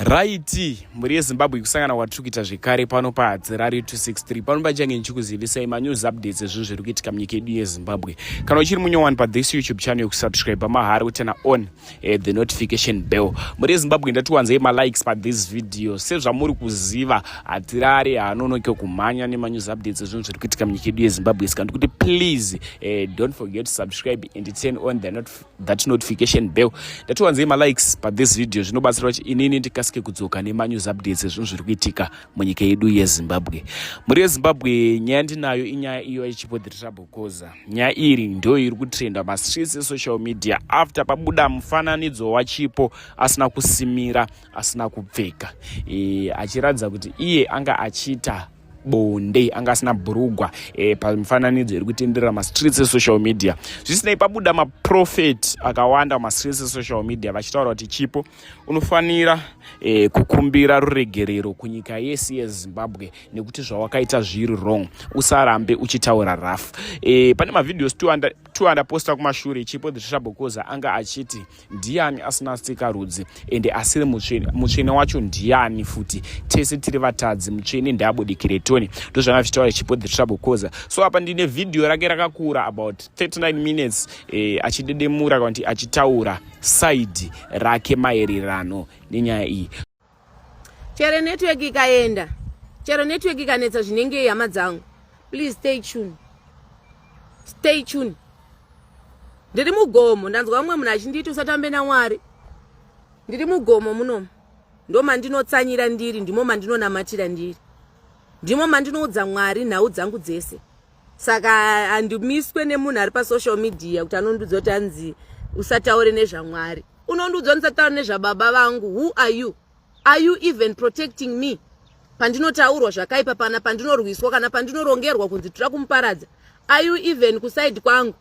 Raiti mhuri yeZimbabwe kusangana kwatiri kuita zvekare pano paHadzirari 263 pano pachange ndichikuzivisai manews updates ezvinhu zviri kuitika munyika yedu yeZimbabwe. Kana uchiri munyowani pathis YouTube channel yekusubscribe mahara kutena on eh, the notification bell. Mhuri yeZimbabwe ndatiwanzei malikes pathis video sezvamuri kuziva Hatirari haanonoke kumhanya nemanews updates ezvinhu zviri kuitika munyika yedu yeZimbabwe saka ndikuti please eh, don't forget to subscribe and turn on the not that notification bell. Ndatiwanzei malikes pathis video zvinobatsira kuti inini ndikasike kudzoka nemanews updates ezvinhu zviri kuitika munyika yedu yeZimbabwe. Mhuri yeZimbabwe nyaya ndinayo inyaya iyo yechipo the trouble causer. Nyaya iri ndiyo iri kutrenda mastreets esocial media after pabuda mufananidzo waChipo asina kusimira asina kupfeka e, achiratidza kuti iye anga achiita bonde anga asina bhurugwa e, pamifananidzo iri kutenderera mastreets esocial media. Zvisinei, pabuda maprofet akawanda mastreets esocial media vachitaura kuti Chipo unofanira e, kukumbira ruregerero kunyika yese yeZimbabwe nekuti zvawakaita zviri wrong, usarambe uchitaura rough. E, pane mavideos two andaposta kumashure, Chipo the Trouble Causer anga achiti ndiani asina sikarudzi ende asiri mutsvene, mutsvene wacho ndiani futi, tese tiri vatadzi, mutsvene ndaabudikire toni. Ndozvanga zvichitaura Chipo the Trouble Causer. So apa ndine vhidhiyo rake rakakura about 39 minutes eh, achidedemura kana kuti achitaura side rake maererano nenyaya iyi. Chero network ikaenda, chero network ikanetsa zvinenge, hama dzangu, please stay tuned, stay tuned. Ndiri mugomo, ndanzwa mumwe munhu achinditi usatambe naMwari. Ndiri mugomo munomu, ndo mandinotsanyira ndiri, ndimo mandinonamatira ndiri, ndimo mandinoudza Mwari nhau dzangu dzese. Saka handimiswe nemunhu ari pasocial media kuti anondiudza kuti anzi usataure nezvaMwari. Unondiudza ndisataure nezvababa vangu? Who are you? Are you even protecting me pandinotaurwa zvakaipa, pana pandinorwiswa kana pandinorongerwa kunzi tira kumuparadza? Are you even kuside kwangu?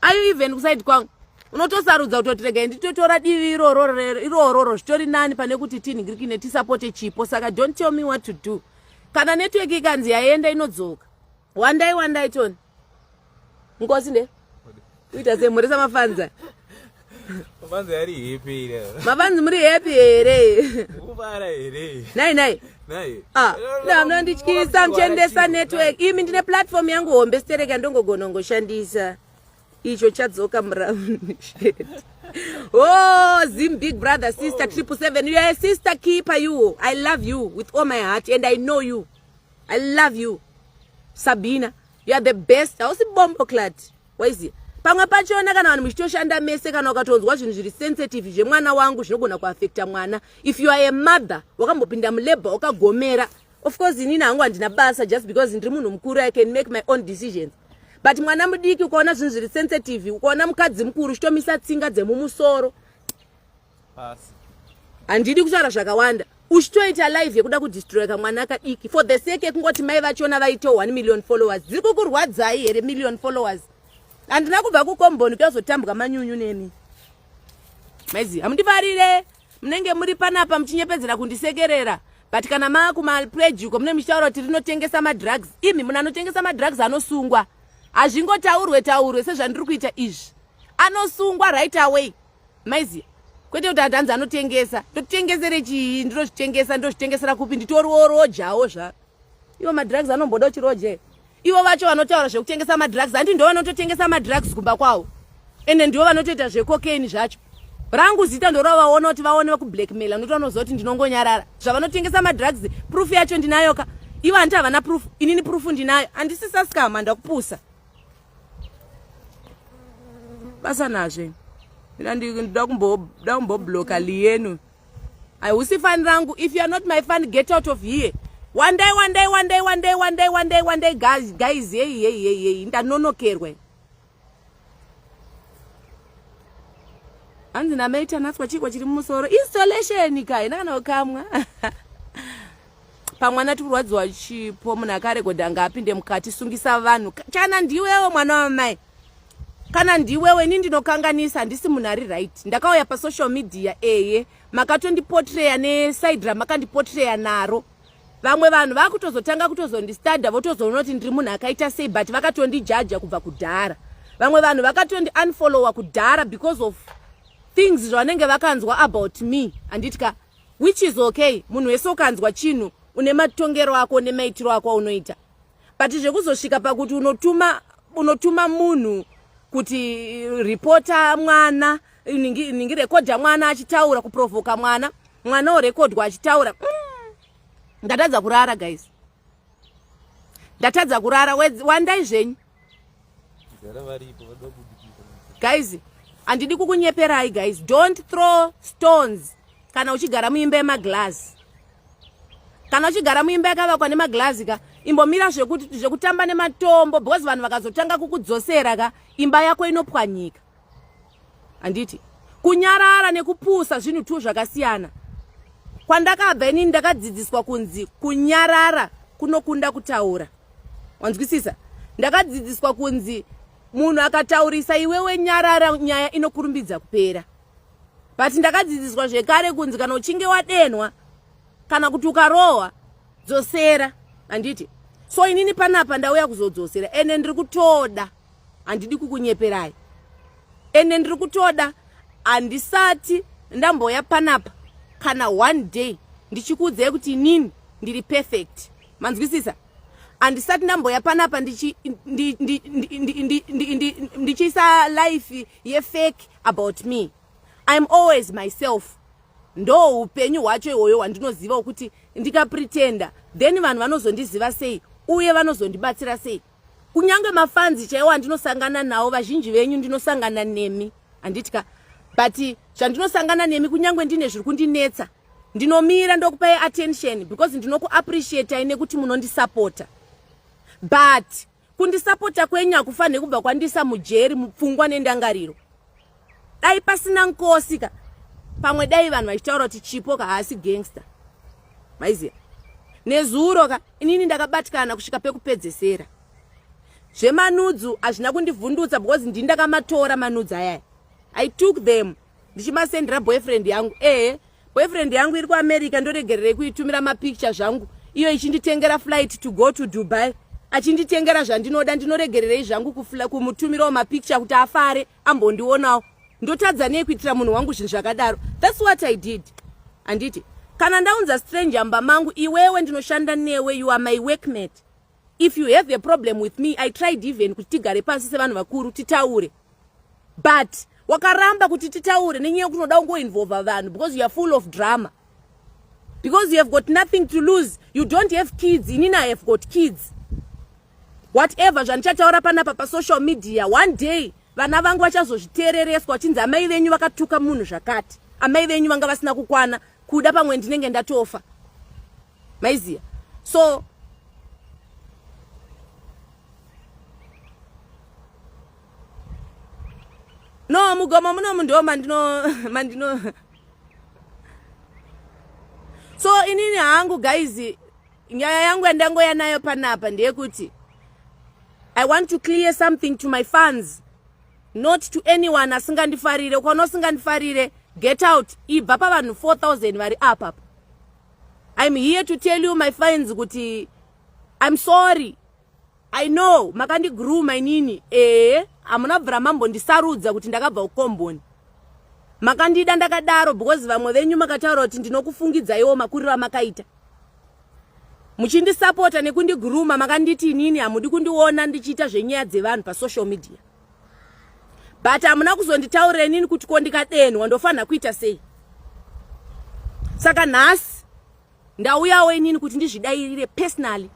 Are you even kuside kwangu? Unotosarudza kutoti regai nditotora divi iroro irororo, zvitori nani pane kuti tinhingirikine tisapote Chipo. Saka don't tell me what to do. Kana network ikanzi yaenda, inodzoka. Wandai, wandai, toni nkosi nde kuita semhurisa mafanza. Mafanzi ari happy here? Mafanzi muri happy here? Kufara here? Nai nai. Nai. Ah, ndamunondityisa muchiendesa network. Imi ndine platform yangu hombe stereka, ndongogona ngoshandisa. Icho chadzoka muround shirt. Oh, Zim big brother sister 777. You are a sister keeper you. I love you with all my heart and I know you. I love you. Sabina, you are the best. Hausi bombo clat. Waiziya. Pamwe pachona kana vanhu muchitoshanda mese, kana ukatonzwa zvinhu zviri sensitive zvemwana wangu zvinogona kuafekta mwana. If you are a mother, wakambopinda mulabor wakagomera. Of course inini hangu handina basa just because ndiri munhu mukuru, I can make my own decisions. But mwana mudiki ukaona zvinhu zviri sensitive, ukaona mukadzi mukuru uchitomisa tsinga dzemumusoro. Pasi. Handidi kutaura zvakawanda. Uchitoita live yekuda kudestroya kamwana kadiki for the sake yekungoti mai vachona vaite 1 million followers. Dziri kukurwadzai here million followers? Handina kubva kukomboni kuyazotambwa manyunyu nemi. Maizi, hamundifarire. Munenge muri panapa muchinyepedzera kundisekerera. But kana maakumapledge uko mune muchitaura kuti rinotengesa madrugs. Imi munhu anotengesa madrugs anosungwa. Hazvingotaurwe taurwe sezvandiri kuita izvi. Anosungwa right away. Maiziya, kwete kuti hanzi anotengesa. Ndotengesere chii? Ndinozvitengesa, ndozvitengesera kupi? Nditoriwo rojawo zva ivo madrugs anomboda uchiroje. Ivo vacho vanotaura zvekutengesa madrugs handi ndo vanototengesa madrugs kumba kwavo, ende ndivo vanotoita zvecocaine zvacho. Rangu zita ndoravaona kuti vaone vakublackmaila, nokuti vanoziva kuti ndinongonyarara. Zvavanotengesa madrugs, proof yacho ndinayoka. Ivo handiti havana proof, inini proof ndinayo. Handisi saskama, ndakupusa basa nazve. Ndoda kumbobloka liyenu. Hausi fan rangu. If you are not my fan, get out of here. Wandai, wandai, wandai, wandai, wandai, wandai, wandai guys, guys. Hey, hey, hey, hey, ndanonokerwa. Hanzi namaita natswa chikwa chiri mumusoro installation ka ina kana ukamwa pamwana tikurwadziwa. Chipo munhu akarekodha ngaapinde mukati, sungisa vanhu. Kana ndiwewo mwana wamai, kana ndiwewe, ini ndinokanganisa, handisi munhu ari right. Ndakauya pasocial media eye makatondipotreya neside ramakandipotreya naro. Vamwe vanhu vakutozotanga kutozondistadha, votozoona kuti ndiri munhu akaita sei, but vakatondijaja kubva kudhara. Vamwe vanhu vakatondi unfollowa kudhara because of things zvavanenge vakanzwa about me, handiti ka? Which is okay, munhu wese ukanzwa chinhu une matongero ako nemaitiro ako aunoita. But zvekuzosvika pakuti unotuma unotuma munhu kuti ripota mwana ningi, ningi rekodha mwana achitaura kuprovoka mwana mwana orekodwa achitaura Ndatadza kurara guys, ndatadza kurara. Wandai zvenyu guys, handidi kukunyeperai guys. Don't throw stones kana uchigara muimba yemaglazi. Kana uchigara muimba yakavakwa nemaglazi ka, imbomira zvekutamba nematombo, because vanhu vakazotanga kukudzosera ka, imba yako inopwanyika. Handiti kunyarara nekupusa zvinhu tu zvakasiyana. Kwandakabva inini ndakadzidziswa kunzi kunyarara kunokunda kutaura. Wanzwisisa? Ndakadzidziswa kunzi munhu akataurisa iwewe nyarara, nyaya inokurumbidza kupera. But ndakadzidziswa zvekare kunzi kana uchinge wadenwa kana kuti ukarohwa, dzosera. Handiti? So inini panapa ndauya kuzodzosera, ende ndiri kutoda, handidi kukunyeperai, ende ndiri kutoda. Handisati ndamboya panapa kana one day ndichikuudzai kuti inini ndiri perfect. Manzwisisa? Handisati ndamboya panapa ndichiisa life yefake about me. I'm always myself. Ndo upenyu hwacho ihwoyo hwandinoziva wekuti ndikapretenda then vanhu vanozondiziva sei uye vanozondibatsira sei? Kunyange mafanzi chaiwo andinosangana nawo, vazhinji venyu ndinosangana nemi, handiti ka? But zvandinosangana nemi, kunyange ndine zviri kundinetsa, ndinomira ndokupai attention because ndinokuappreciatai nekuti munondisapota. But kundisapota kwenyu hakufaniri kubva kwandisa mujeri mupfungwa nendangariro. Dai pasina Nkosi ka, pamwe dai vanhu vachitaura kuti Chipo ka haasi gangster. Maiziya, nezuro ka inini ndakabatikana kusvika pekupedzesera. Zvemanudzu hazvina kundivhundutsa because ndini ndakamatora manudzu ayaya. I took them ndichimasendera boyfriend yangu. Ehe, boyfriend yangu iri kuAmerica, ndoregererei kuitumira mapicture zvangu, iyo ichinditengera flight to go to Dubai, achinditengera zvandinoda? Ndinoregererei zvangu kumutumirawo mapicture kuti afare ambondionawo? Ndotadza nei kuitira munhu wangu zvinhu zvakadaro? That's what I did. Handiti kana ndaunza stranger mumba mangu, iwewe ndinoshanda newe, you are my workmate. If you have a problem with me, I tried even kuti tigare pasi sevanhu vakuru titaure, but wakaramba kuti titaure nenyaya yekuti unoda kungoinvolva vanhu because you are full of drama, because you have got nothing to lose. You don't have kids, inini I have got kids. Whatever zvandichataura panapa pasocial media, one day vana vangu vachazozviteerereswa vachinzi amai venyu vakatuka munhu zvakati, amai venyu vanga vasina kukwana. Kuda pamwe ndinenge ndatofa. Maiziya? So no, mugomo munomu ndo mandino mandino. So inini hangu guys, nyaya yangu yandangoya nayo panapa ndeyekuti I want to clear something to my fans, not to anyone asingandifarire. Ukaona usingandifarire, get out, ibva pavanhu 4000 vari apa. I'm here to tell you my fans kuti I'm sorry. I know makandigrooma inini. Ee, hamuna bvira mambondisarudza kuti ndakabva kukomboni. Makandida ndakadaro because vamwe venyu makataura kuti ndinokufungidzaiwo makuriro amakaita muchindisapota nekundigrooma. Makanditi inini hamudi kundiona ndichiita zvenyaya dzevanhu pasocial media, but hamuna kuzonditaurira inini kuti ko ndikadenhwa ndofanira kuita sei. Saka nhasi ndauyawo inini kuti ndizvidairire personally.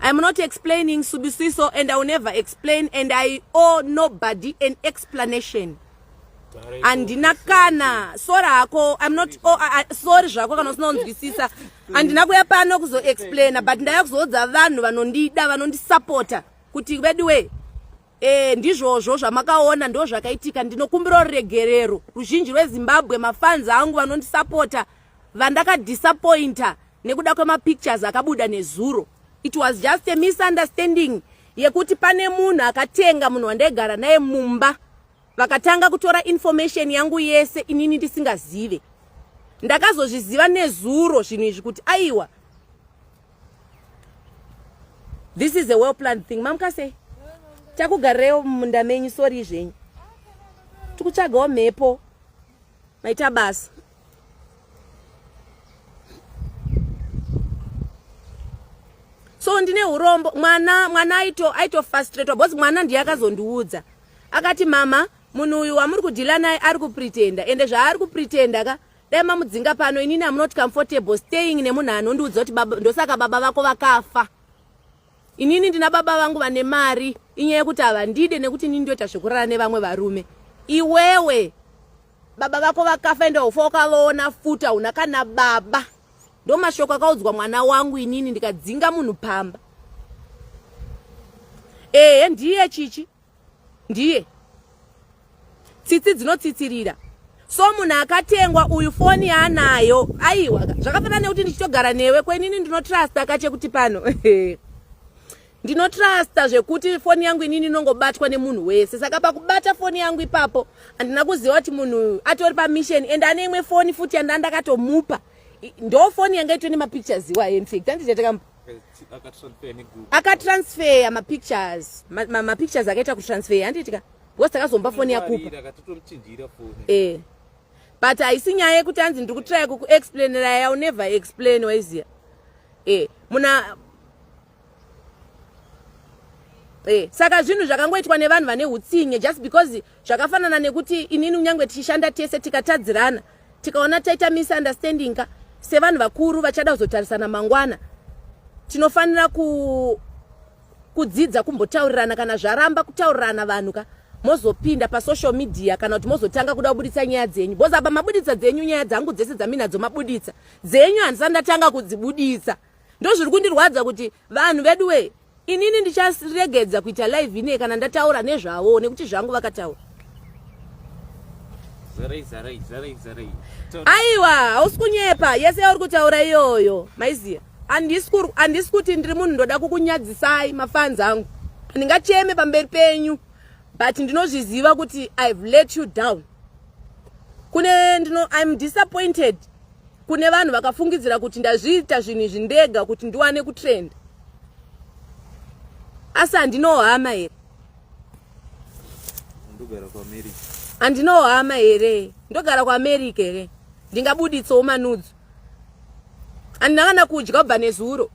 I'm not explaining, Subisiso, and I will never explain, and I owe nobody an explanation. Handina kana sorry hako. I'm not, oh, sorry zvako kana usina kunzwisisa. Handina kuya pano kuzoexplaina, but ndaya kuzoudza vanhu vanondida, vanondisapota kuti veduwe, ndizvozvo zvamakaona, ndo zvakaitika. Ndinokumbira ruregerero ruzhinji rweZimbabwe, mafans angu vanondisapota, vandakadisappointa nekuda kwemapictures akabuda nezuro. It was just a misunderstanding yekuti pane munhu akatenga munhu wandaigara naye mumba, vakatanga kutora information yangu yese inini ndisingazive. Ndakazozviziva nezuro zvinhu izvi kuti aiwa, this is a well planned thing. Mamuka sei? Takugarirewo mumunda menyu. Sorry zvenyu. Tikutsvagawo mhepo. Maita basa. So ndine urombo mwana mwana aito aitofrustratwa because mwana ndiye akazondiudza. Akati mama munhu uyu wamuri kudhila naye ari kupretenda ende zvaari kupretenda ka dai mamudzinga pano inini am not comfortable staying nemunhu anondiudza kuti baba ndosaka baba vako vakafa. Inini ndina baba vangu vane mari inyaya yekuti havandide nekuti inini ndoita zvekurara nevamwe varume. Iwewe baba vako vakafa ende ufa ukavaona futi hauna kana baba. Ndomashoko akaudzwa mwana wangu inini ndikadzinga munhu pamba. Ehe ndiye chichi ndiye tsitsi dzinotsitsirira so munhu akatengwa uyu foni yaanayo aiwa zvakafanana nekuti ndichitogara newe kwenini ndinotrusta kachekuti pano ndinotrusta zvekuti foni yangu inini inongobatwa nemunhu wese saka pakubata foni yangu ipapo handina kuziva kuti munhu uyu atori pamission and ane imwe foni futi yanda ndakatomupa ndo foni yanga itori nemapictures iwayo infact andichatakampa akatransfer mapictures mapictures akaita kutransfer handiitika because takazomba foni yakupa eh but haisi nyaya yekuti hanzi ndiri kutraya kukuexplainera yau never explain waiziya eh muna Eh, saka zvinhu zvakangoitwa nevanhu vane utsinye just because zvakafanana nekuti inini kunyange tichishanda tese tikatadzirana tikaona taita misunderstanding ka sevanhu vakuru vachada kuzotarisana mangwana tinofanira ku kudzidza kumbotaurirana kana zvaramba kutaurirana vanhu ka mozopinda pasocial media kana kuti mozotanga kuda kubuditsa nyaya dzenyu bcause apa mabuditsa dzenyu nyaya dzangu dzese dzaminadzo mabuditsa dzenyu handisati ndatanga kudzibuditsa ndozviri kundirwadza kuti vanhu vedu wee Inini ndicharegedza kuita live inei kana ndataura nezvavo nekuti zvangu vakataura. Aiwa, hausi kunyepa yese yauri kutaura iyoyo maiziya. Handisi kuti ndiri munhu ndoda kukunyadzisai mafans angu, ndingacheme pamberi penyu but ndinozviziva kuti I've let you down. Kune ndino I'm disappointed kune vanhu vakafungidzira kuti ndazviita zvinhu izvi ndega kuti ndiwane kutrend asi handinowo hama here handinowo hama here ndogara kuamerica here ndingabuditsewo manudzo handina kana kudya kubva nezuro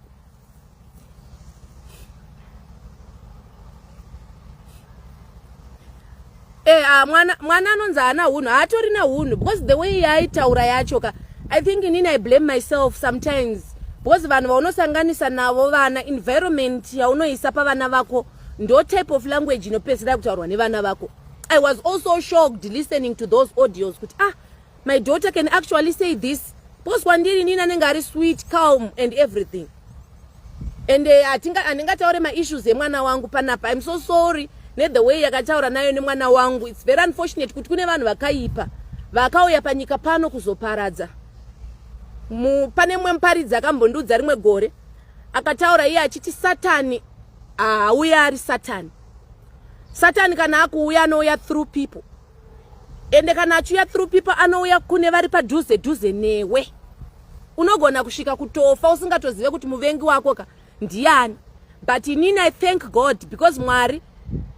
Eh, ah, mwana mwana anonzi haana hunhu haatorina hunhu because the way yaaitaura yacho ka i think inini i blame myself sometimes because vanhu vaunosanganisa navo vana environment yaunoisa pavana vako ndo type of language inopedzisira kutaurwa nevana vako i was also shocked listening to those audios kuti ah my daughter can actually say this because kwandiri inini anenge ari sweet calm and everything and eh, handingataure maissues emwana wangu panapa im so sorry nethe way yakataura nayo nemwana wangu its very unfortunate kuti kune vanhu vakaipa vakauya panyika pano kuzoparadza pane mumwe muparidzi akambondiudza rimwe gore akataura iye achiti satani haauya ari satani satani kana akuuya anouya through people ende kana achiuya through people anouya kune vari padhuze dhuze newe unogona kusvika kutofa usingatozive kuti muvengi wako ka ndiani but inini i thank god because mwari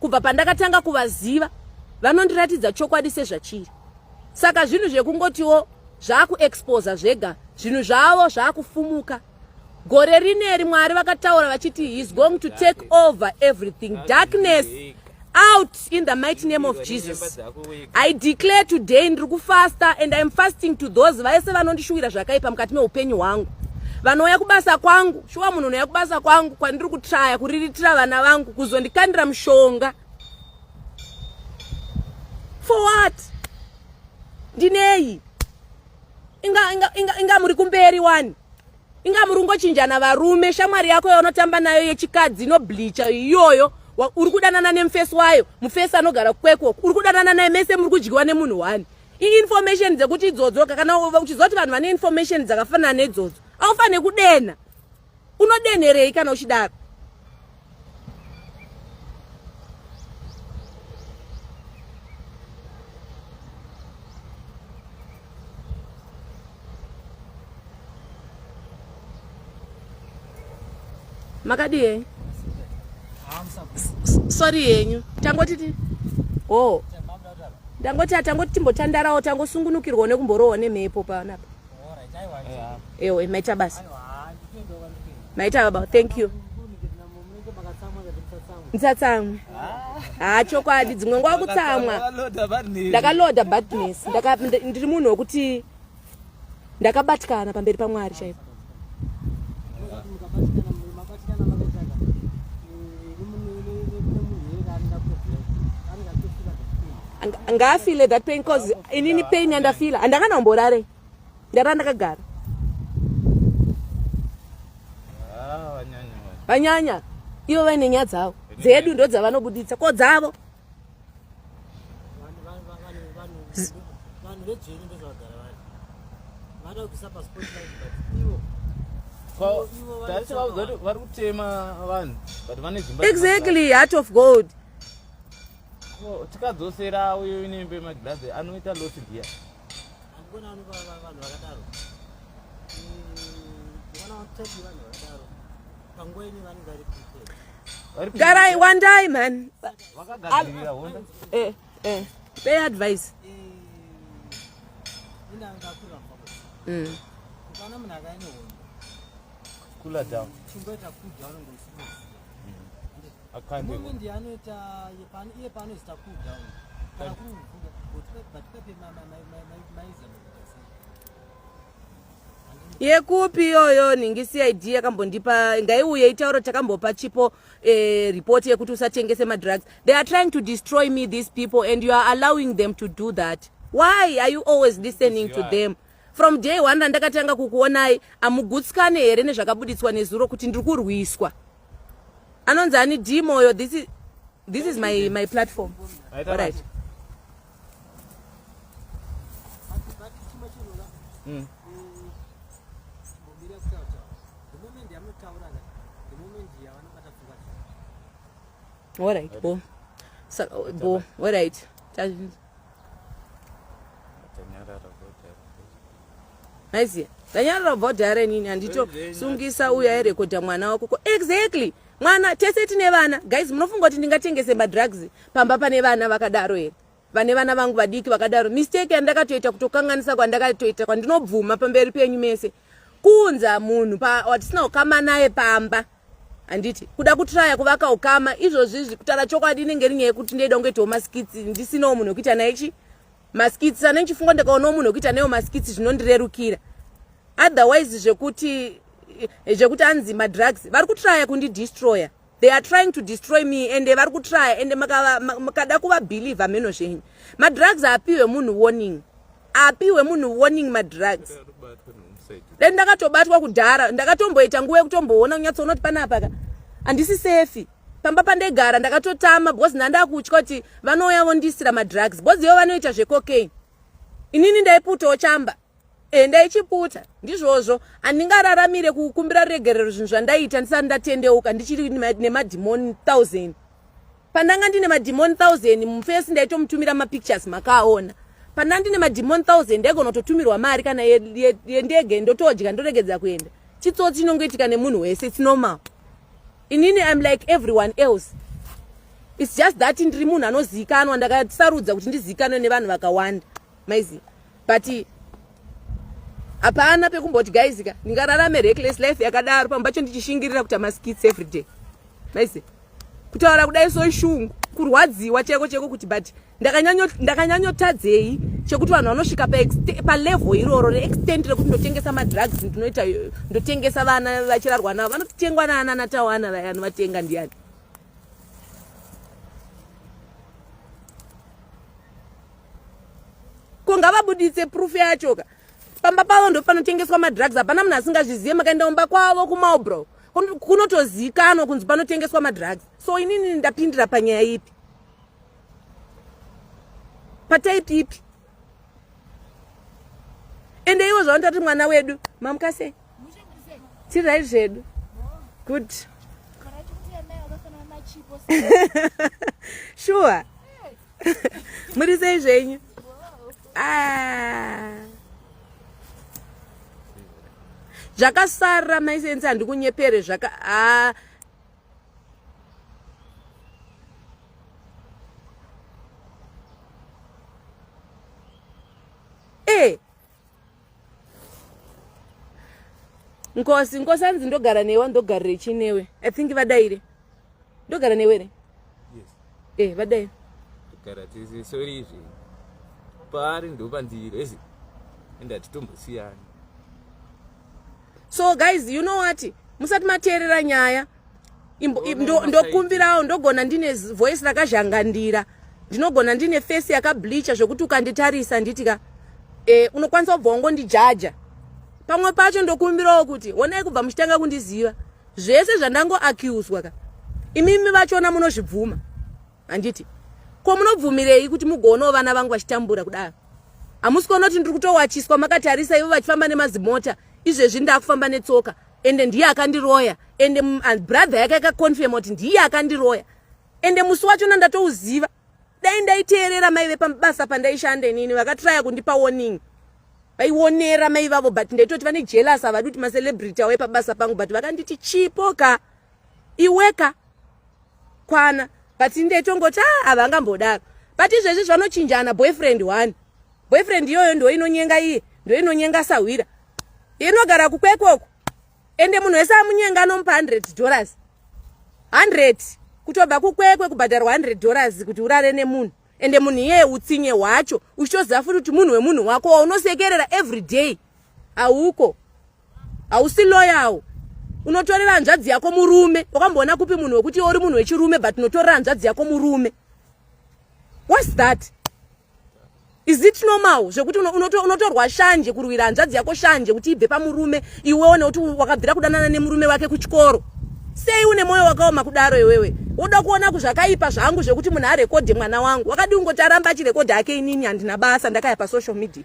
kubva pandakatanga kuvaziva vanondiratidza chokwadi sezvachiri saka zvinhu zvekungotiwo zvakuexposa zvega zvinhu zvavo zvakufumuka gore rineri mwari vakataura vachiti he is going to take over everything darkness out in the mighty name of jesus i declare today ndiri kufasta and iam fasting to those vaese vanondishuwira zvakaipa mukati meupenyu hwangu vanouya kubasa kwangu shuwa munhu unouya kubasa kwangu kwandiri kutraya kuriritira vana vangu kuzondikandira mushonga for what ndinei inga, inga, inga, inga muri kumberi wani inga muri kungochinjana varume shamwari yako yaunotamba nayo yechikadzi inobleacha iyoyo uri kudanana nemufesi wayo mufesi anogara kwekwo uri kudanana naye mese muri kudyiwa nemunhu wani iinformation dzekuti idzodzo kana uchiziva kuti vanhu vane information dzakafanana nedzodzo aufanire kudenha unodenherei kana uchidaro makadii henyu sorry henyu tangotiti o oh. Ndangoti atangoti timbotandarawo tangosungunukirwawo nekumborohwa nemhepo panapa. Ewe maita basa. Maita baba, thank you. Ndisatsamwe. Ah, chokwadi dzimwe nguva kutsamwa. Ndakaloda badness. Ndaka ndiri munhu wekuti ndakabatikana pamberi paMwari chaipo. Ngaafile that pain cause inini pain yandafila handakana kumborare. Ndara ndakagara. Ah, vanyanya ivo vaine nyaya dzavo dzedu ndo dzavanobuditsa ko dzavo Exactly, heart of gold. Tikadzosera uyo inembe magirazi anoita loss ndiya. Garai wandai man. Eh, eh. Pay advice. Mm. Kula down. Moment yaanoita iye paanozoita cool down kana kuri kubvunza but pepe maizama kuita sei Yekupi iyoyo nhingi CID yakambondipa ngaiuye itauro takambopa chipo eh, report yekuti usatengese madrugs. They are trying to destroy me these people and you are allowing them to do that. Why are you always listening to them? From day one randakatanga kukuonai amugutsikane here nezvakabuditswa nezuro kuti ndiri kurwiswa. Anonzi ani D Moyo this is this is my my platform. All right. All right, bo. So, bo, all right. Maiziya ndanyarara kubva kudhara inini handitosungisa uyo airekodha mwana wako ko exactly mwana tese tine vana guys munofunga kuti ndingatengese madrugs pamba pane vana vakadaro here vane vana vangu vadiki vakadaro mistake yandakatoita kutokanganisa kwandakatoita kwandinobvuma pamberi penyu mese kuunza munhu watisina ukama naye pamba handiti kuda kutraya kuvaka ukama izvozvizvi kutaura chokwadi inenge iri nyaya yekuti ndoida kungoitawo maskits ndisinawo munhu wekuita naye chi maskits ane chifungo ndikaonawo munhu wekuita nayo maskits zvinondirerukira otherwise zvekuti zvekuti anzi madrugs vari kutraya kundidestroya they are trying to destroy me ende vari kutraya ende makada kuvabhilivha mheno zvenyu madrugs apiwe munhu warning apiwe munhu warning madrugs dai ndakatobatwa kudhara ndakatomboita nguva yekutomboona kunyatsoona kuti panapa ka handisi sefi pamba pandaigara ndakatotama because ndandakutya kuti vanouya vondiisira madrugs because ivo vanoita zvecocaine inini ndaiputawo chamba e ndaichiputa ndizvozvo handingararamire kukumbira ruregerero zvinhu zvandaiita ndisati ndatendeuka ndichiri nemadhimoni thousand pandanga ndine madhimoni thousand mufesi ndaitomutumira mapictures makaaona pandanga ndine madhimoni thousand ndaigona kutotumirwa mari kana yendege ndotodya ndoregedza kuenda chitsotsi chinongoitika nemunhu wese its normal inini im like everyone else its just that ndiri munhu anozivikanwa ndakasarudza kuti ndizivikanwe nevanhu vakawanda maiziva but hapana pekumboti guys ka ndingararame reckless life yakadaro pamwe pacho ndichishingirira kuita maskits every day maiziva kutaura kudai so shungu kurwadziwa cheko cheko kuti but ndakanyanyotadzei chekuti vanhu vanosvika palevel iroro reextent rekuti ndotengesa madrugs ndinoita ndotengesa vana vachirarwa navo vanotengwa naana natawana vaya anovatenga ndiyani ko ngavabuditse proof yacho ka pamba pavo ndo panotengeswa madrugs hapana munhu asingazvizive makaenda kumba kwavo kumalbro kunotozikanwa kunzi panotengeswa madrugs so inini ndapindira panyaya ipi pataipi ipi ende ivo zvavanotati mwana wedu mamuka sei tiri zvedu good sure muri sei zvenyu ah. Zvakasara maisenzi handikunyepere zvaka ah. Nkosi, Nkosi hanzi ndogara newe, ndogarire chii newe? I think vadaire. Ndogara newe here? Yes. Eh, vadaire. Togara tese, sorry izvi. Paari ndopandiri, ezi. Ende hatitombosiyani. So guys, you know what? Musati mateerera nyaya. Ndokumbirawo ndogona ndine voice rakazhangandira. Ndinogona ndine face yakableacha zvekuti ukanditarisa nditi ka eh, unokwanisa kubva wangondijaja. Pamwe pacho ndokumbirawo kuti honai kubva muchitanga kundiziva zvese zvandangoaccuswa ka. Imimi vachona munozvibvuma. Handiti? Ko munobvumirei kuti mugoonawo vana vangu vachitambura kudaro? Hamusi kuona kuti ndiri kutowachiswa makatarisa ivo vachifamba nemazimota izvezvi ndakufamba netsoka ende ndiye akandiroya ende brother yake akaconfirma kuti ndiye akandiroya ende musi wachona ndatouziva dai ndaiteerera mai vepabasa pandaishanda inini vakatraya kundipa warning vaionera mai vavo but ndaitoti vane jealous havadi kuti macelebrity auye pabasa pangu but vakanditi chipo ka iweka kwana but ndetongoti ah havangambodaro but izvezvi zvanochinjana boyfriend one boyfriend iyoyo ndo inonyenga iye ndo inonyenga sahwira inogara kukwekoko ende munhu wese amunyenga anomupa 100 dollars 100 kutobva kukwekwe kubhadharwa 100 dollars kuti urare nemunhu ende munhu iyeye utsinye hwacho uchitoziva futi kuti munhu wemunhu wako waunosekerera every day hauko hausi loyal unotorera hanzvadzi yako murume wakamboona kupi munhu wekuti uri munhu wechirume but unotorera hanzvadzi yako murume whats that is it normal zvekuti unotorwa shanje kurwira hanzvadzi yako shanje kuti ibve pamurume iwewo nekuti wakabvira kudanana nemurume wake kuchikoro sei une mwoyo wakaoma kudaro iwewe woda kuona kuzvakaipa zvangu zvekuti munhu arekodhe mwana wangu wakadii ungoti aramba achirekodha ake inini handina basa ndakaya pasocial media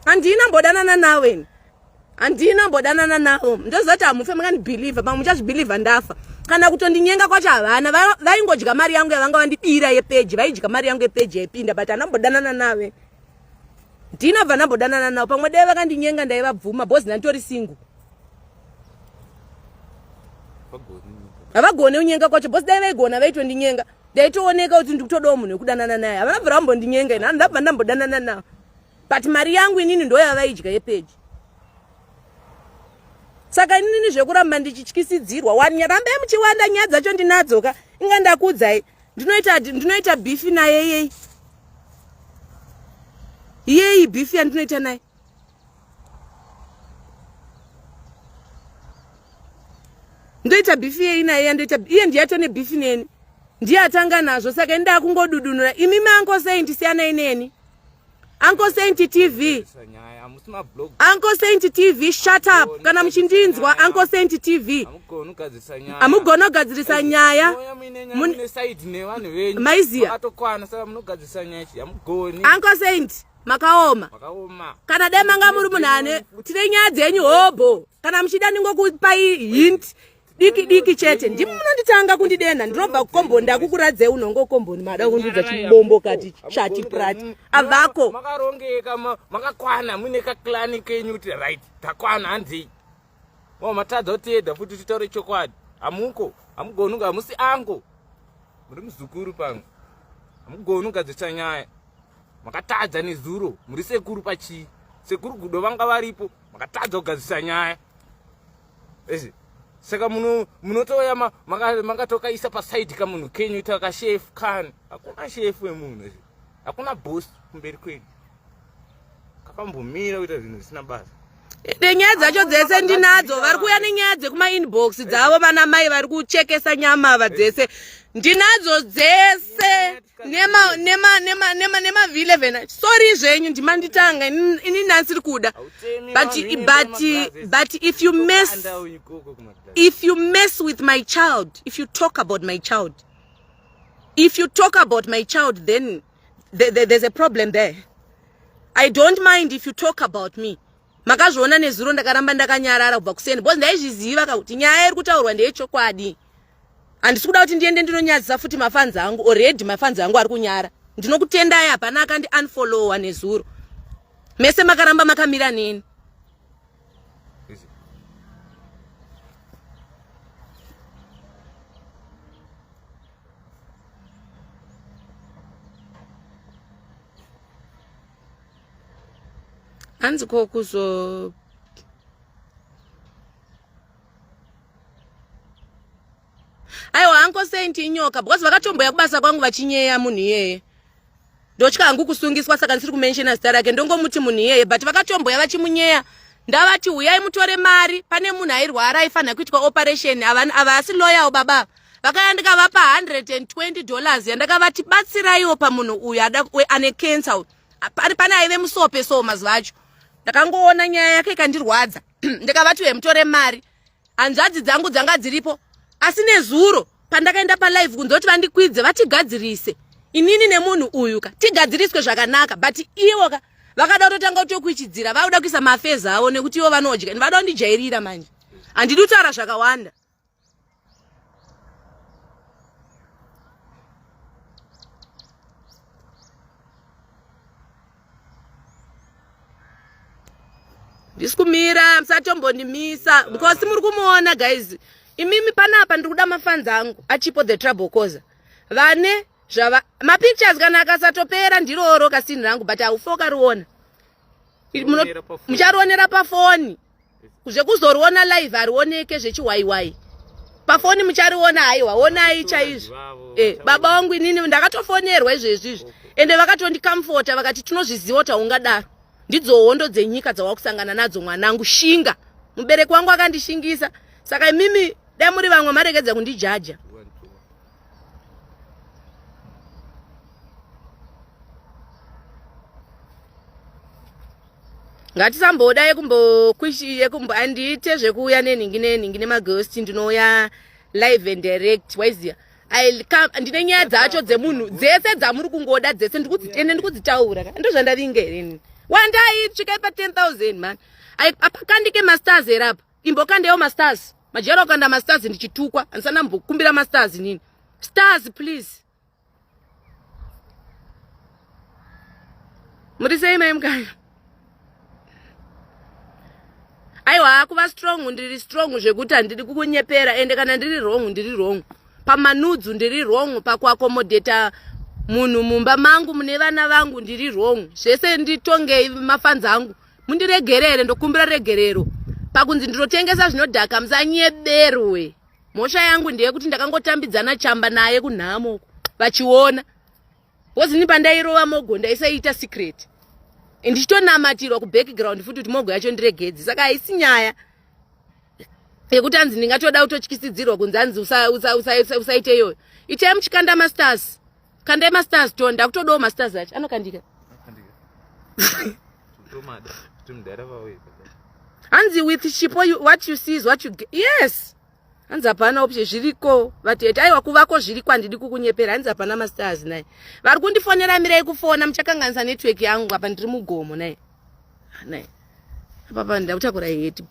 handina mbodanana nawe ini handina mbodanana navo ndoziva kuti hamufe makandibhilivha pamwe muchazvibhilivha ndafa kana kutondinyenga kwacho havana vaingodya mari yangu yavanga vandibira yepeji vaidya mari yangu yepeji yaipinda but handina mbodanana nave ndina bva ndambodanana navo pamwe dai vakandinyenga ndaivabvuma bhozi ndanditori single havagone kunyenga kwacho bhozi dai vaigona vaitondinyenga ndaitooneka kuti ndikutodawo munhu wekudanana naye havana bvira vambondinyenga ini ndabva ndambodanana navo but mari yangu inini ndoyavaidya yepeji saka inini zvekuramba ndichityisidzirwa rambai muchiwanda nyaya dzacho ndinadzo ka inga ndakuudzai ndinoita ndinoita bifi naye yei yei bifi yandinoita naye ndoita bifi yei naye yandoita iye ndiye atone bifi neni ndiye atanga nazvo saka ini ndakungodudunura imi mango sei ndisiyanai neni Uncle Saint TV. Uncle Saint TV shut up. Kana muchindinzwa Uncle Saint TV. Hamugoni kugadzirisa nyaya. Maiziya. Uncle Saint makaoma. Kana dai manga muri munhu ane tine nyaya dzenyu hobho. Kana muchida ndingokupai hint diki diki chete ndimi munonditanga kundidenha ndinobva kukomboni ndakukuradzei unongo komboni mada kundiudza chibombo kati chati prati avako makarongeka makakwana muine kaklani kenyu kuti right takwana hanzii mo matadza kuteda futi titaure chokwadi hamuko hamugoni kunge hamusi ango muri muzukuru pamwe hamugoni kugadzirisa nyaya makatadza nezuro muri sekuru pachii sekuru gudo vanga varipo makatadza kugadzirisa nyaya Ezi. Saka muno munotouya makatokaisa paside kamunhu kenyu ita kashefu kani. Hakuna shefu wemunhu ezi. Hakuna boss kumberi kwenyu. Kakambomira kuita zvinhu zvisina basa. Nenyaya dzacho dzese ndinadzo vari kuuya nenyaya dzekumainbox dzavo vana mai vari kuchekesa nyama ava dzese ndinadzo dzese nema nema nema nema nema v11 sorry zvenyu ndimanditanga ini nhasi kuda but but but if you mess if you mess with my child if you talk about my child if you talk about my child then there's a problem there i don't mind if you talk about me makazviona nezuro ndakaramba ndakanyarara kubva kuseni because ndaizviziva ka kuti nyaya iri kutaurwa ndeyechokwadi handisi kuda kuti ndiende ndinonyadzisa futi mafanzi angu already mafanzi angu ari kunyara ndinokutendai hapana akandi unfollowa nezuro mese makaramba makamira neni Hanzi ko kuzo Aiwa uncle Saint inyoka because vakatomboya kubasa kwangu vachinyeya munhu iyeye. Ndotya hangu kusungiswa saka ndisiri kumenshena zita rake ndongomuti munhu iyeye but vakatomboya vachimunyeya ndavati huyai mutore mari pane munhu airwara aifanira kuitwa operation ava asi loyal baba vakaya ndikavapa 120 dollars yandakavati batsiraiwo pamunhu uyu ane cancer uyu pane aive musope so mazuva acho ndakangoona nyaya yake ikandirwadza ndikavati uye mutore mari hanzvadzi dzangu dzanga dziripo asi nezuro pandakaenda palive kunze kuti vandikwidze vatigadzirise inini nemunhu uyu ka tigadziriswe zvakanaka but ivo ka vakada kutotanga kutokuichidzira vakuda kuisa mafezi avo nekuti ivo vanodya vada kundijairira manje handidi kutaura zvakawanda ndisi kumira musatombondimisa because muri kumuona guys imimi panapa ndiri kuda mafans angu achipo the trouble causer vane zvava mapictures kana akasatopera ndiroro kasini rangu but haufe ukariona mucharionera pafoni zvekuzoriona live harioneke zvechihwaiwai pafoni muchariona haiwa onai chaizvo eh, baba vangu inini ndakatofonerwa izvezvi izvi ende vakatondicomforta vakati tinozviziva kuti haungadaro ndidzo hondo dzenyika dzawakusangana nadzo mwanangu shinga mubereki wangu akandishingisa saka imimi dai muri vamwe maregedza kundijaja ngatisamboda yekumbokwishie yekumbo andiite zvekuuya nenhingi nenhingi nemaghost ndinouya live and direct waiziya ndine nyaya dzacho dzemunhu dzese dzamuri kungoda dzese ende ndikudzitaura ka ndozvandavinga here ini wandai svikai pa 10000 man apakandike mastars here apa imbokandewo mastars majera ukanda mastars ndichitukwa handisana mbokumbira mastars inini stars please muri sei mai mukanya aiwa kuva strong ndiri strong zvekuti handidi kukunyepera ende kana ndiri wrong ndiri wrong pamanudzu ndiri wrong pakuakomodheta munhu mumba mangu mune vana vangu ndiri wrong zvese nditongei mafanzi angu mundiregerere ndokumbira regerero pakunzi ndinotengesa zvinodhaka musanyeberwe mhosva yangu ndeyekuti ndakangotambidzana chamba naye kunhamo vachiona because ini pandairova mogo ndaisaita secret ndichitonamatirwa kubackground futi kuti mogo yacho ndiregedzi saka haisi nyaya yekuti anzi ndingatoda kutotyisidzirwa kunzi anzi usaite iyoyo itai muchikanda mastars kandai mastars to ndakutodawo mastars acho anokandika hanzi with chipo what you see is what you get yes hanzi hapana option zviriko vatete aiwa kuvako zviriko handidi kukunyepera hanzi hapana mastars naye vari kundifonera mirai kufona muchakanganisa network yangu apa ndiri mugomo naye naye apapa ndakutakura heti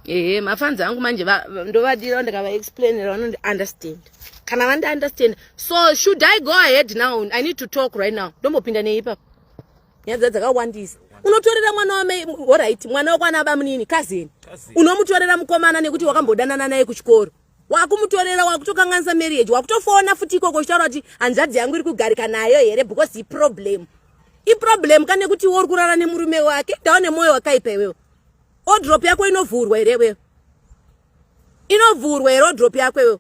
ehe mafanzi angu manje ndovadira ndikavaexplainera vanondi understand kana vandi understand so should i go ahead now i need to talk right now ndombopinda nei ipapa nyaya dza dzakawandisa unotorera mwana wamai orit mwana wekwana bamunini kazeni unomutorera mukomana nekuti wakambodanana naye kuchikoro wakumutorera wakutokanganisa marriage wakutofona futi ikoko uchitaura kuti hanzvadzi yangu iri kugarika nayo here because iproblem iproblem ka nekuti iwe uri kurara nemurume wake ndawo nemwoyo wakaipa iwewe odrop yako inovhurwa here iwewe inovhurwa here odrop yako iwewe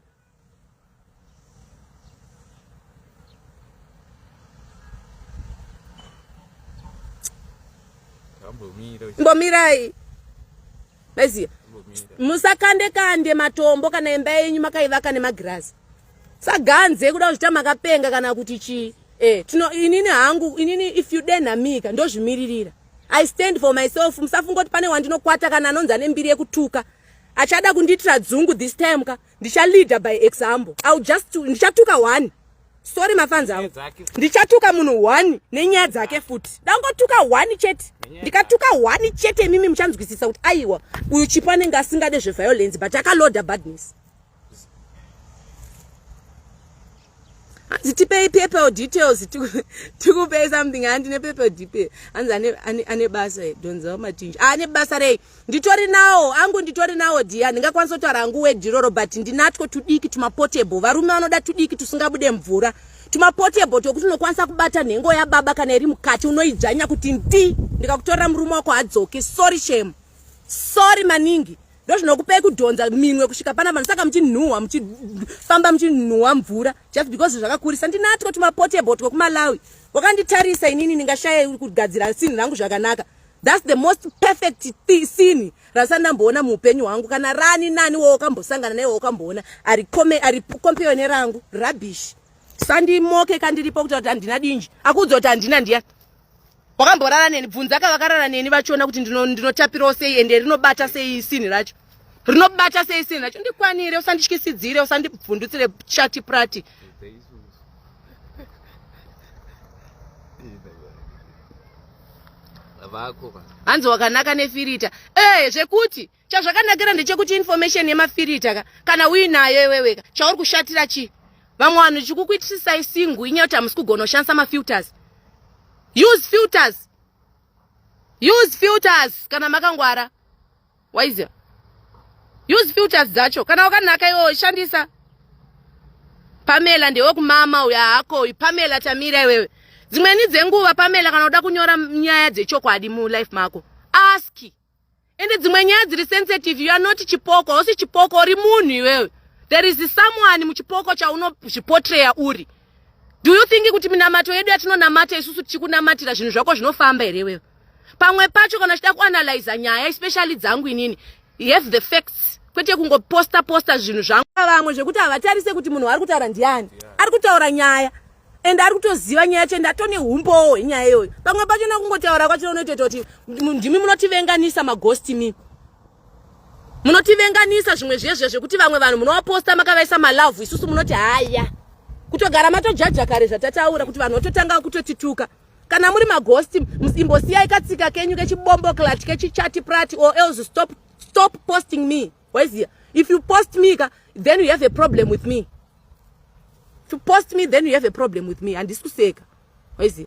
Mbomirai. Maiziya. Musakande kande matombo kana imba yenyu makaivaka nemagirazi. Saganze kuda kuzvita makapenga kana kuti chii. Eh, tino inini hangu inini if you denha me ka ndozvimiririra. I stand for myself. Musafunga kuti pane wandinokwata kana anonzi ane mbiri yekutuka. Achada kundiitira dzungu this time ka. Ndicha leader by example. I'll just ndichatuka one. Sorry mafans angu. Ndichatuka munhu one nenyaya dzake futi. Ndangotuka one chete. Ndikatuka one chete imimi muchanzwisisa kuti aiwa uyu Chipo anenge asingade zveviolence but akaloda badness. Hanzi tipei PayPal details tikupei something handi nePayPal detail. Hanzi ane ane ane basa dhonzawo matinji. Ah, ane basa rei? Nditori nawo angu nditori nawo dhiya ndingakwanisa kutaura hangu wedhi iroro but ndinatwo tudiki tumapotable varume vanoda tudiki tusingabude mvura Tumapotable twekuti unokwanisa kubata nhengo yababa kana iri mukati unoidzvanya kuti ndi ndikakutorera murume wako hadzoki. Sorry shame. Sorry maningi. Ndozvinokupei kudhonza minwe kusvika pana vanhu saka muchinhuhwa muchifamba muchinhuhwa mvura just because zvakakurisa. Ndinatwo tumapotable twekumalawi. Wakanditarisa inini ndingashaye kugadzira sinhi rangu zvakanaka. That's the most perfect scene rasa ndamboona muupenyu hwangu kana rani nani wawakambosangana naye wawakamboona ari kome ari compare nerangu rubbish sandimoke kandiripo kuti kuti handina dinji akuudza kuti handina ndiya wakamborara neni bvunza ka vakarara neni vachiona kuti ndinotapirawo sei ende rinobata sei sinhi racho rinobata sei sinhi racho ndikwanire usandityisidzire usandibvundutsire chati prati hanzi wakanaka nefirita ee eh, zvekuti chazvakanakira ndechekuti information yemafirita ka kana uinayo iweweka chauri kushatira chii vamwe vanhu chikukuitisisai singu inyaya kuti hamusi kugona kushandisa mafilters use filters use filters kana makangwara waiziva use filters dzacho kana wakanaka iwewe shandisa pamela ndewekumama uyo haako uyu pamela tamira iwewe dzimweni dzenguva pamela kana uda kunyora nyaya dzechokwadi mulife mako ask ende dzimwe nyaya dziri sensitive you are not chipoko hausi chipoko uri munhu iwewe there is someone muchipoko chaunozvipotreya uri do you think kuti minamato yedu yatinonamata isusu tichikunamatira zvinhu zvako zvinofamba here iwewe pamwe pacho kana uchida kuanalyza nyaya especially dzangu inini have the facts kwete kungoposta posta zvinhu zvangu vamwe zvekuti havatarise kuti munhu ari kutaura ndiani ari kutaura nyaya and ari kutoziva nyaya yacho and atone umbowo hwenyaya iyoyo pamwe pacho nakungotaura kwacho unotoita kuti ndimi munotivenganisa magosti mi munotivenganisa zvimwe zviye zvekuti vamwe vanhu munovaposta makavaisa malavhu isusu munoti haya kutogara matojaja kare zvatataura kuti vanhu vatotanga kutotituka kana muri magosti imbosiyai katsika kenyu kechibombo clat kechichati prati or else stop, stop posting me waiziya if you post me ka then you have a problem with me to post me then you have a problem with me handisi kuseka waiziya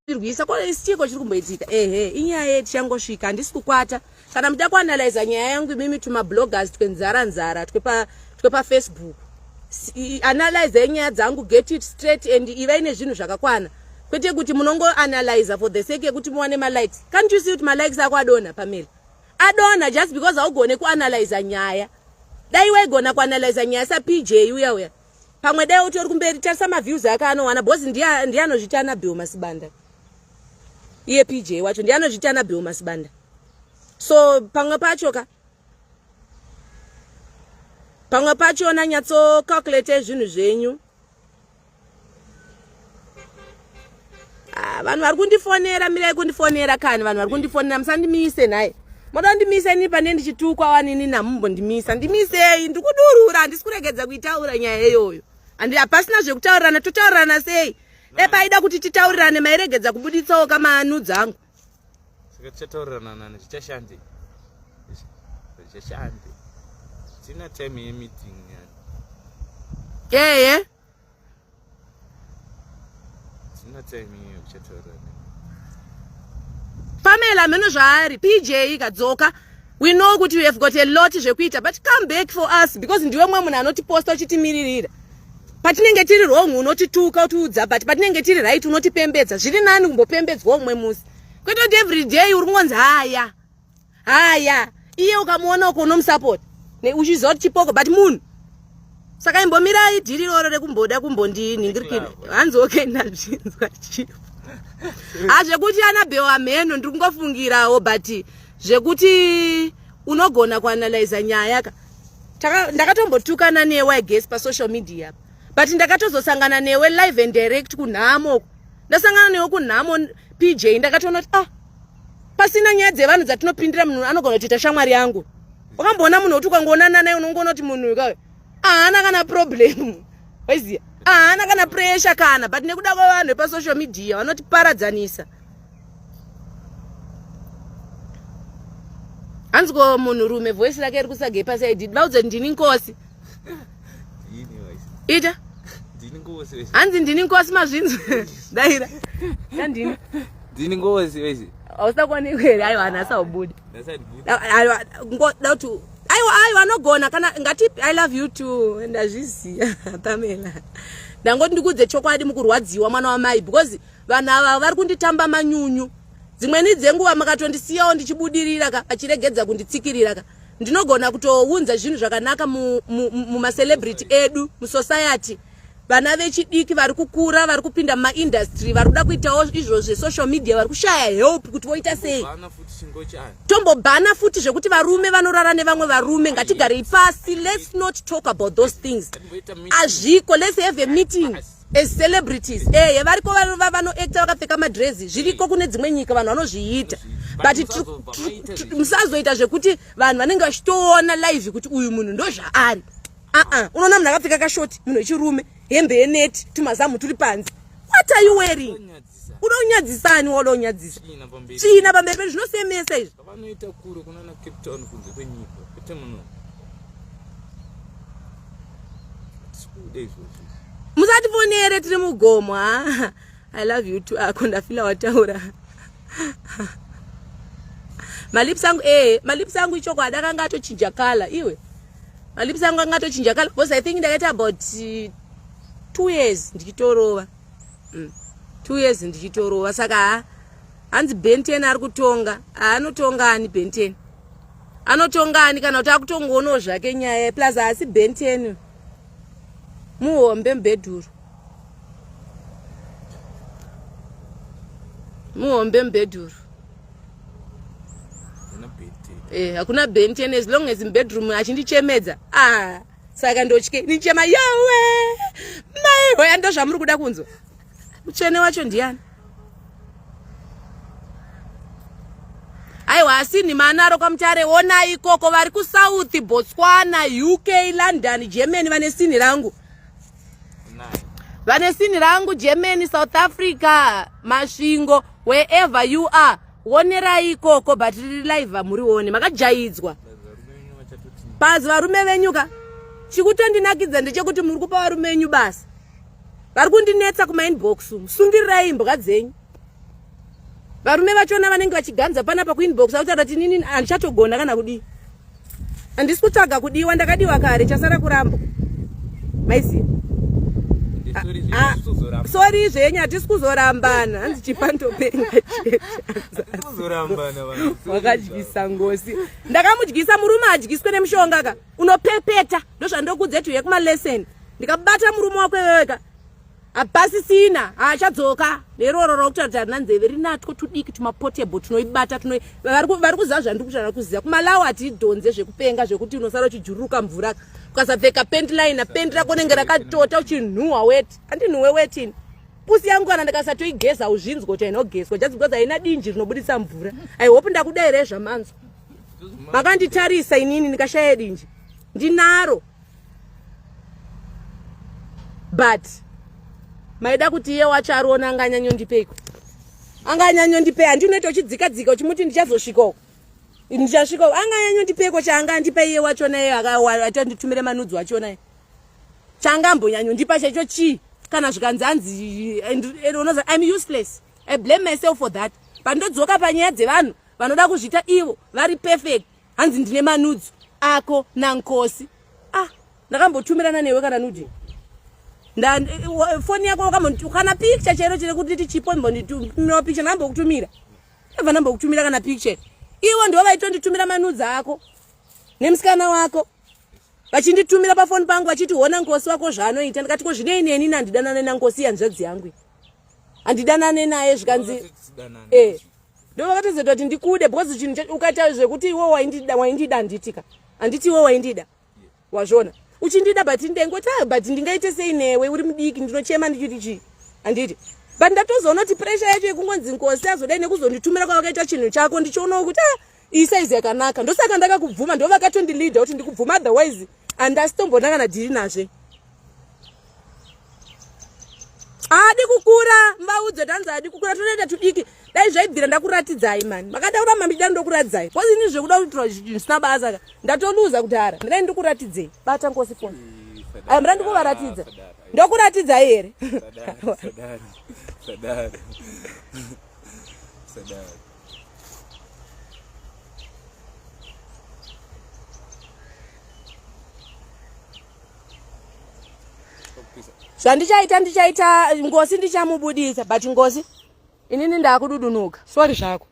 rwisa ko chiko chiri kumboitika ehe inyaya yetichangosvika handisi kukwata kana muda kuanalyza nyaya yangu imimi tumabloggers twenzara nzara twepafacebook analyze nyaya dzangu get it straight and ivai nezvinhu zvakakwana kwete kuti munongoanalyza for the sake yekuti muwane malikes can't you see kuti malikes ako adonha pamela adonha just because haugone kuanalyza nyaya dai waigona kuanalyza nyaya sapj uya uya pamwe dai utori kumberi tarisa maviews ake anowana because ndiye anozviti anabill masibanda iye pj wacho ndiye anozviti anabill masibanda so pamwe pacho ka pamwe pachona nyatsocalculate zvinhu zvenyu Ah, vanhu vari kundifonera mirai kundifonera kani vanhu vari kundifonera musandimise nhai moda kundimisa ini pane ndichitukwa wanini namumbondimisa ndimisei ndiri kudurura handisi kuregedza kuitaura nyaya iyoyo andi hapasina zvekutaurirana totaurirana sei dai paida kuti titaurirane mairegedza kubuditsawo kamanu dzangu saka tichataurirana nani zvichashande zvichashande tina time yemeeting yani eye Pamela mheno zvaari PJ kadzoka we know kuti you have got a lot zvekuita but come back for us because ndiwe mumwe munhu anotiposta uchitimiririra patinenge tiri wrong unotituka utiudza but patinenge tiri right unotipembedza zviri nani kumbopembedzwa umwe musi kwete kuti every day uri kungonzi haya haya iye ukamuona uko unomusapota uchiziva kuti chipoko but munhu saka imbomirai dhiri iroro rekumboda kumbondinhingirikira hanzi okay ndazvinzwa chipo hazvekuti ana bhewa mheno ndiri kungofungirawo but zvekuti unogona kuanalyza nyaya ka ndakatombotukana newe i guess pasocial media but ndakatozosangana newe live and direct kunhamo ndasangana newe kunhamo pj ndakatoona kuti ah pasina nyaya dzevanhu dzatinopindira munhu anogona kutoita shamwari yangu wakamboona munhu wekuti ukangoonana naye unongoona kuti munhu uyu haana kana problem waiziva haana kana pressure kana but nekuda kwevanhu vepasocial media vanotiparadzanisa hanzi ko munhurume voice rake ri kusagei pasaidi vaudze ndini nkosi ita hanzi ndini nkosi mazvinzi daira ndini ndini ngozi wezi hausina kuonekwa here aiwa nhasi haubudi aiwa da kuti Aiwa aiwa anogona kana ngati I love you too. Ndazviziva Pamela. Ndangoti ndikuudze chokwadi mukurwadziwa mwana wamai because vanhu ava vari kunditamba manyunyu. Dzimweni dzenguva makatondisiyawo ndichibudirira ka achiregedza kunditsikirira ka. Ndinogona kutounza zvinhu zvakanaka mumacelebrity mu, mu edu musociety. Vana vechidiki vari kukura vari kupinda mumaindustry vari kuda kuitawo izvo zvesocial media vari kushaya help kuti voita sei. Tombobhana futi zvekuti varume vanorara nevamwe varume ngatigarei pasi. Let's not talk about those things. Azviko, let's have a meeting as celebrities. Ehe variko vanoacta vakapfeka madrezi zviriko kune dzimwe nyika vanhu vanozviita but musazoita zvekuti vanhu vanenge vachitoona live kuti uyu munhu ndozvaari. Aa unoona munhu akapfeka kashoti munhu wechirume hembe yeneti tumazamu turi panze. What are you wearing? Uda kunyadzisani wauda kunyadzisa tsvina pamberi pedu zvinosemesa izvi. Vanoita kure kunana Cape Town kunze kwenyika kwete muno. Hatisi izvozvo. Musatifonere tiri mugomo ha. I love you too. Ako ndafila wataura. Malips angu eh malips angu ichokwadi akanga atochinja color iwe. Malips angu anga atochinja color because I think ndakaita about 2 years ndichitorova. 2 years ndichitorova saka ha hanzi Benten ari kutonga. Anotonga ani Benten? Anotonga ani kana kuti akutongoonawo zvake nyaya plus haasi Benten. Muhombe mbedhuru. Muhombe mbedhuru. Eh, hakuna Benten as long as bedroom achindichemedza. Ah, saka ndotye nichema yawe. Mai hoya ndozvamuri kuda kunzwa. Mutsvene wacho ndiani? Aiwa asi manaro kwaMutare onai ikoko vari kuSouth, Botswana, UK, London, Germany vane sinhi rangu. Vane sinhi rangu Germany, South Africa, Masvingo, wherever you are. Wonerai ikoko but riri live hamurione. Makajaidzwa. Pazi varume venyu ka. Chikutondinakidza ndechekuti muri kupa varume venyu basa. Vari kundinetsa kuma inbox umu. Sungirirai imbwa dzenyu. Varume vachona vanenge vachiganza panapa kuinbox akutaura kuti inini handichatogona kana kudii. Handisi kutsvaga kudiwa, ndakadiwa kare, chasara kuramba. Maiziva. Sorry zvenyu hatisi kuzorambana. Hanzi chipandopenga chete. Wakadyisa ngosi. Ndakamudyisa murume hadyiswe nemushonga ka. Unopepeta. Ndozvandokudze tuye kuma lesson. Ndikabata murume wako iwewe ka. Hapasisina, haachadzoka. Neroro rokutaura kuti harina nzeve rinatwo tudiki tumapotable tunoibata tuno vari kuziva zvandiri kutaura kuziva. KuMalawi hatidhonze zvekupenga zvekuti unosara uchijururuka mvura. Ukasapfeka pant liner, pant rako rinenge rakatota uchinhuhwa weti. Handinhuwe weti ini. Pusi yangu kana ndikasatoigeza uzvinzwa kuti haina kugezwa just because haina dinji rinobudisa mvura. I hope ndakudairai zvamanzwa. Makanditarisa inini ndikashaya dinji. Ndinaro. But maida kuti iye wacho ariona anga anyanyondipeiko? Anga anyanyondipei handinoita uchidzika dzika uchimuti ndichazosvika uko. Ndichasvika uko. Anga anyanyondipeko chaanga andipa iye wacho naye akatonditumire manudzi wacho naye. Chaanga ambonyanyondipa chaicho chii? Kana zvikanzi anzi unoza I'm useless. I blame myself for that. Pandodzoka panyaya dzevanhu vanoda kuzviita ivo vari perfect. Hanzi ndine manudzu ako naNkosi. Ah, ndakambotumirana newe kana nudi. Nda foni yako wakambo kana picture chero chero kuti chipo mbonditumira picture ndambokutumira. Ndabva ndambokutumira kana picture. Ivo ndivo vaitonditumira manudzi ako nemusikana wako. Vachinditumira pafoni pangu vachiti hona Nkosi wako zvaanoita. Ndikati ko zvinei neni nandidanane naNkosi hanzvadzi yangu. Handidanane naye zvikanzi eh ndovakatozoita kuti ndikude because chinhu ukaita zvekuti iwe waindida waindida handitika handiti iwe waindida wazvona uchindida but ndengoti ah, but ndingaite sei newe uri mudiki ndinochema ndichiti chii handiti but ndatozoona kuti pressure yacho yekungonzi nkosi azodai nekuzonditumira kwavakaita chinhu chako ndichionawo kuti ah, iyi saizi yakanaka ndosaka ndakakubvuma ndovakatondilida kuti ndikubvuma otherwise andasitombona kana dhiri nazve haadi kukura mbaudze tanzi haadi kukura tonoita tudiki dai zvaibvira ndakuratidzai mani makada kuramba muchida ndokuratidzai bcause ini zvekuda kuitirwa zvisina basa ka ndatoluza kudhara ndidai ndikuratidzei bata nkosi foni ayo mira ndikuvaratidza ndokuratidzai here Zvandichaita ndichaita Ngosi ndichamubudisa, but Ngosi inini ndakududunuka. Sorry zvako.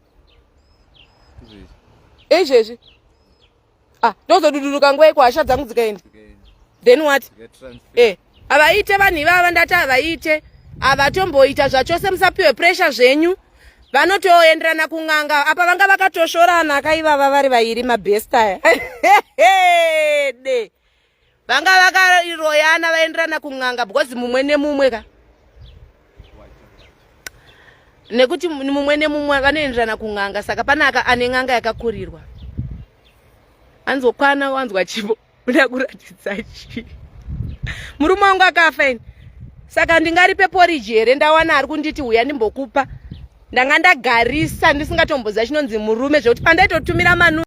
Izvezvi. Ah, ndozodudunuka nguva iko hasha dzangu dzikaenda. Then what? Eh, havaite vanhu ivava ndati havaite. Havatomboita zvachose musapiwe pressure zvenyu. Vanotoenderana kun'anga apa vanga vakatoshorana kaivava vari vairi mabest aya. De. Vanga vakaroyana vaenderana kun'anga because mumwe nemumwe ka. Nekuti mumwe nemumwe vanoenderana kun'anga saka pane ane n'anga yakakurirwa. Anzokwana wanzwa chipo uda kuratidza chii? Murume wangu akafa ini. Saka ndingaripe poriji here ndawana ari kunditi huya ndimbokupa. Ndanga ndagarisa ndisingatomboziva chinonzi murume zvekuti pandaitotumira manu.